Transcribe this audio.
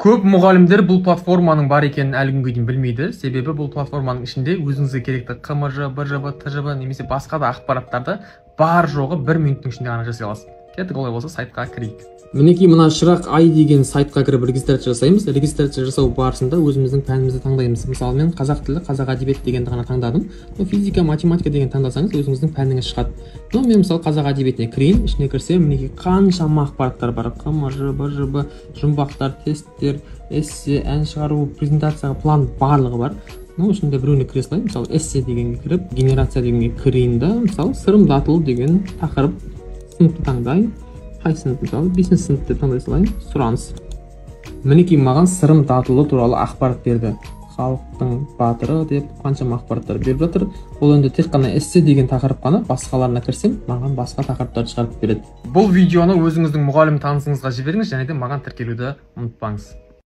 Көп мұғалімдер бұл платформаның бар екенін әлі күнге дейін білмейді, себебі бұл платформаның ішінде өзіңізге керекті ҚМЖ, БЖБ, ТЖБ немесе басқа да ақпараттарды бар жоғы бір минуттың ішінде ғана жасай аласыз. Кеттік, олай болса сайтқа кірейік. Мінекей, мына Шырақ Ай деген сайтқа кіріп регистрация жасаймыз. Регистрация жасау барысында өзіміздің пәнімізді таңдаймыз. Мысалы, мен қазақ тілі, қазақ әдебиеті дегенді ғана таңдадым. Ну, физика, математика деген таңдасаңыз, өзіңіздің пәніңіз шығады. Ну, мен мысалы қазақ әдебиетіне кірейін. Ішіне кірсем, мінекей, қаншама ақпараттар бар. ҚМЖ, БЖБ, жұмбақтар, тесттер, эссе, ән шығару, презентация, план, барлығы бар. Ну, ішінде біреуіне кіре салайын. Мысалы, эссе дегенге кіріп, генерация дегенге кірейін да, мысалы, Сырым Датұлы деген тақырып, сыныпты таңдайын. Қай сынып? Мысалы, бесінші сынып деп таңдай салайын. Сұраныс. Мінекей, маған Сырым Датұлы туралы ақпарат берді. Халықтың батыры деп қаншама ақпараттар беріп жатыр. Бұл енді тек қана эссе деген тақырып қана, басқаларына кірсем, маған басқа тақырыптарды шығарып береді. Бұл видеоны өзіңіздің мұғалім танысыңызға жіберіңіз және де маған тіркелуді ұмытпаңыз.